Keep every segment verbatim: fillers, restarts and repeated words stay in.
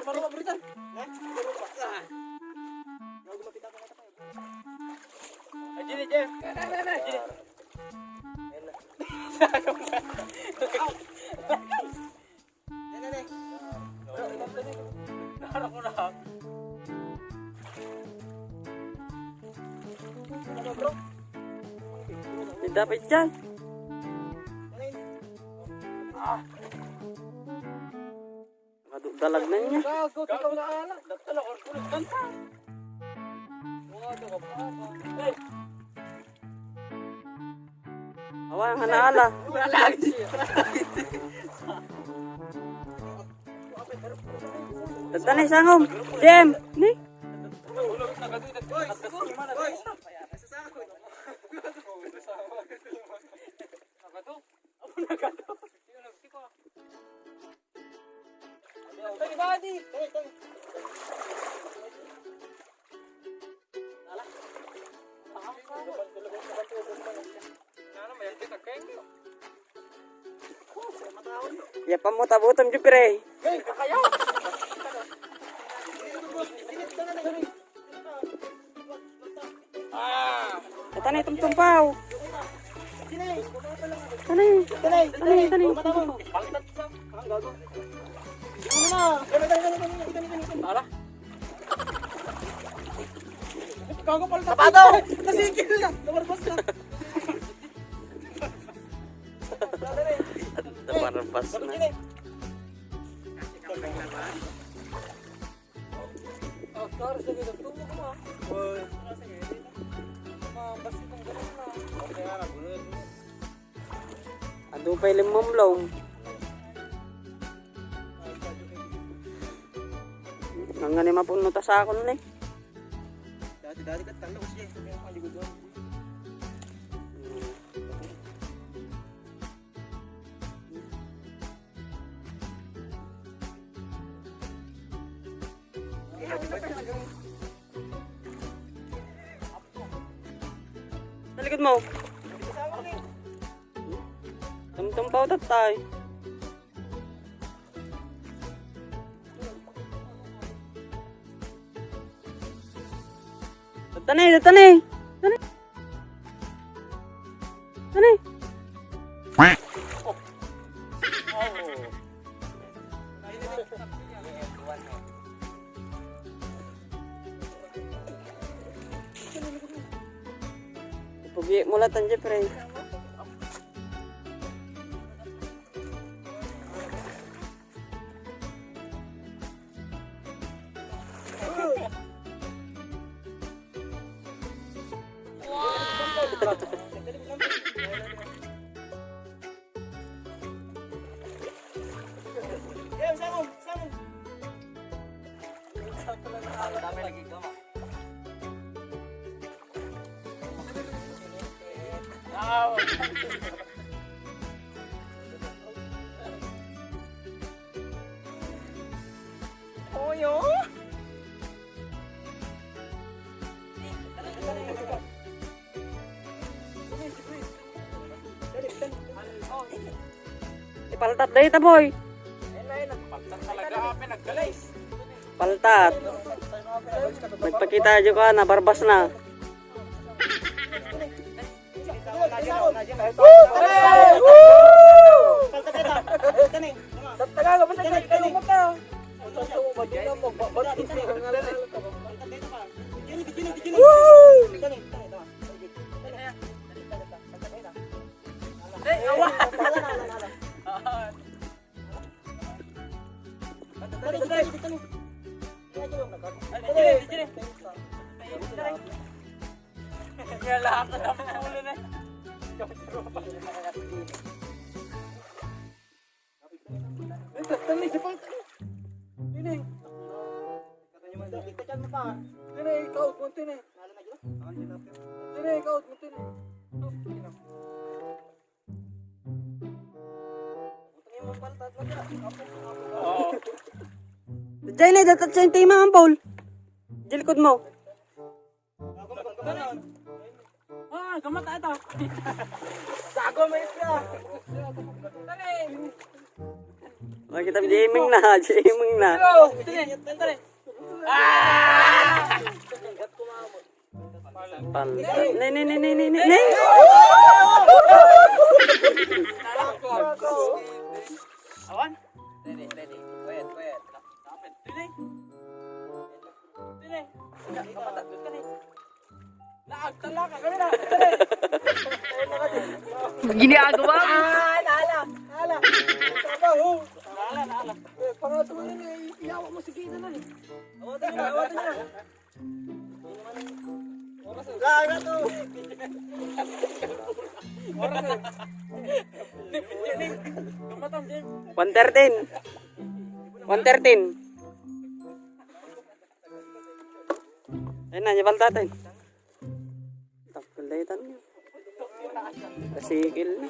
Marunong ka, Britan? Ha? Marunong ka? Ah. Gago, mapita ka na tayo. Ay, Jimmy, Jim. Jimmy. Yan na. Yan na, ne. Harap mo na. Ano, bro? May dapat dyan. Ano yun? Ah. Madu-, dalag na niya. Gago, ikaw na ala. Datala, or kulog kanta. Wala ka pa. Hey. Awa nga naala. Wala lagi. Tatanay sangom. Jem, ni? Ya pa mo tabutom, Jupre. Ito na itong tumpaw. Tanay. Tanay, tanay, tanay. Ala. Gago pala. Tapado! Nasigil na! Namarbas na! Namarbas na. Adu pay limmumlom. Ang nga ni mapuno ta sakon ni. Dati-dati kat tanda ko siya. Yung maligod doon. Talikod mo. Tumtumpaw tatay. Tatani, tatani. Tatani. Tatani. Ipugi mo lang tan, Jeffrey. Oyo? Ipaltat dayta, boy. Paltat. Nagpakita jo ka, nabarbas na. Niya lahat na ang ulo na. Ito, tali, di ba? Ini. Ini, ikaw, kunti na. Ini, ikaw, kunti na. Diyan na, dapat sa intima ang Paul. Dilikod mo. Ah, gamata ito. Gago, may isla. Tangin. Makita, jamming na, jamming na. Pal-, ne, ne, ne, ne, ne, ne, ne. Awan? Ready, ready. Quiet, quiet. Ready? Ready? Ginagawa mo? Ah, naala. Naala. Sabaw, oh. Naala, naala. Eh, pangatlo na, eh, iyawa mo, sige na lang. Awatan na, awatan na. Laga to. One thirteen. One thirteen. Ayun na, yung balta tayo. Takpan tayo tayo. Kasikil na.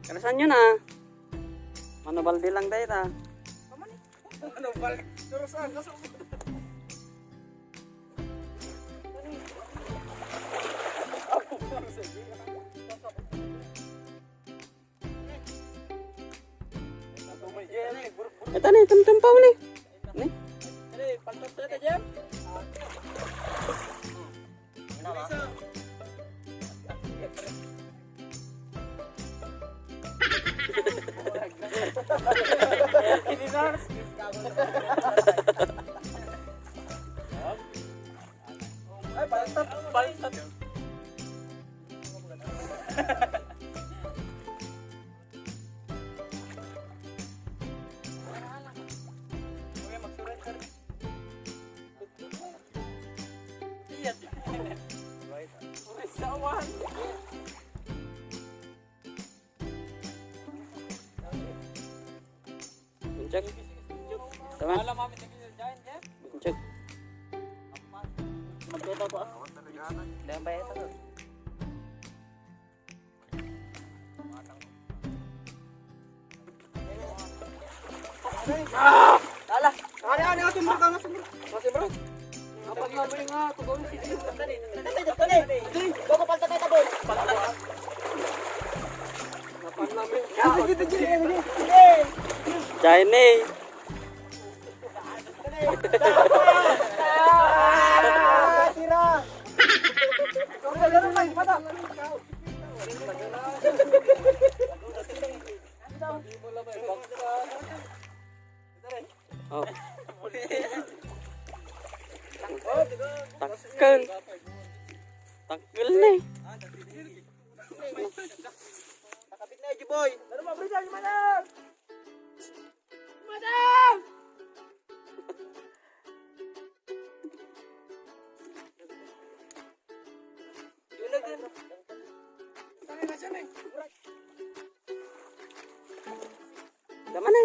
Karasan nyo na. Mano balde lang tayo ta. Mano balde? Pero saan? Kaso Ito na, itong tumpaw ni. Ni? Ay, paltat, paltat. Kuya, mag-surrender. Iyat. Uy, sawan. Buntag. Tama. Alam, mami, lagi sa dyan, dyan. Buntag. Magkita pa. Dahil ba ito? Ala! Ari, ari, ato mo ka, ato mo. Ato mo. Apat na ba yung nga? Ito, ito, ito, ito. Bago palta tayo, boy. Apat na ba yung nga? Sige, sige, sige, sige. China. Ah, tira. Oh. Takkel. Takkel ni. Nakabit na, G-boy. Ano ba, Bridge? Ano ba na? Madam! Tama na.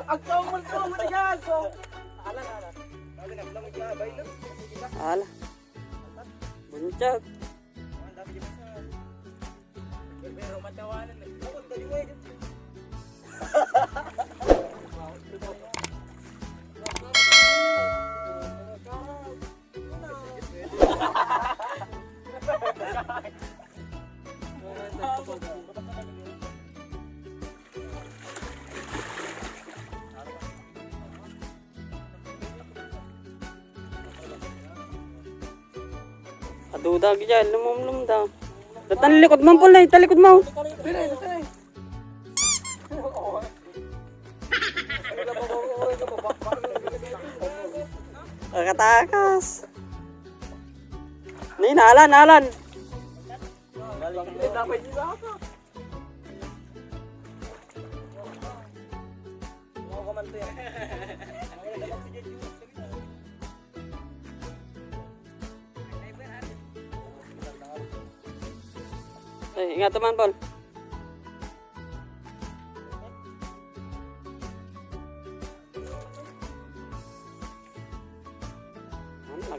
Agkaw mo, agkaw mo, agkaw mo. Ala. Buntag. Aduda, gija, lumumlum da. Datan likod mo, Paul, eh. Talikod mo. Nakatakas. Nay, nalan, nalan. Ay, ingat naman, Paul.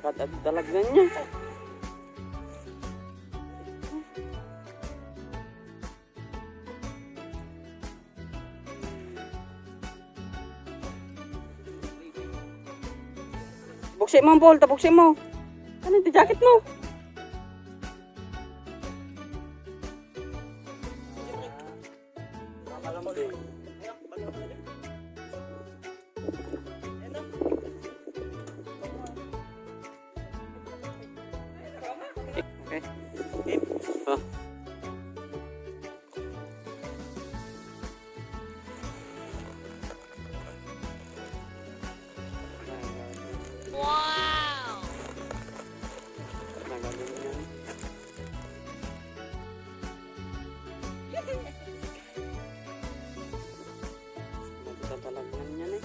Kada dalagnan niya. Buksi mo, Paul, tabuksi mo. Ano iti jacket mo? Okay. Oh. Wow! Nagtatalagan niya na eh.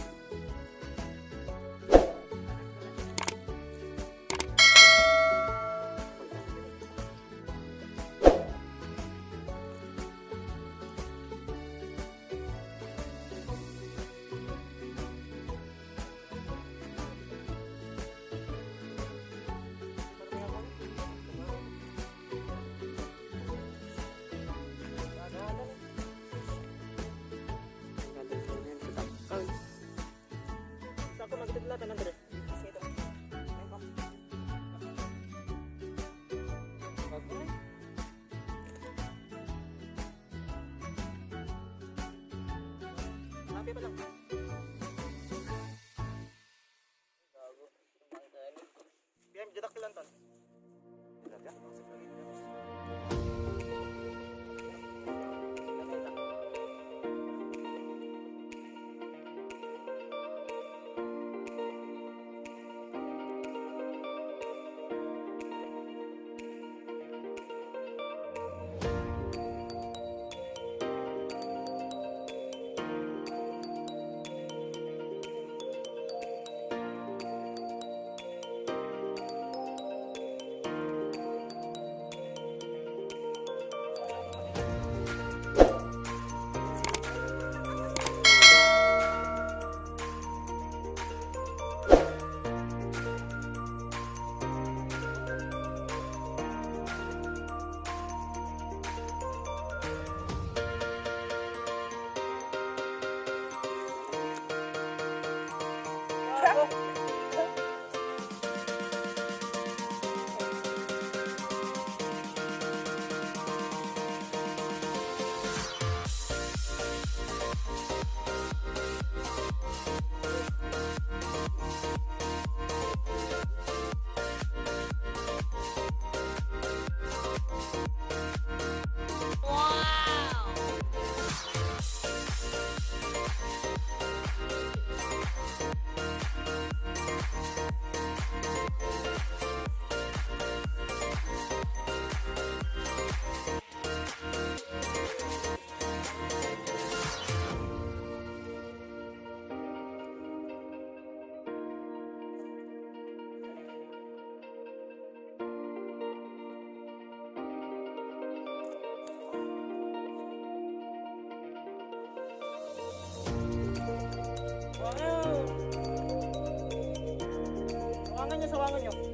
Sa ako, magtagla ka na, Dre. Happy pa lang. Kaya medyo dakil lang, ton. Sawangan nyo, sawangan nyo.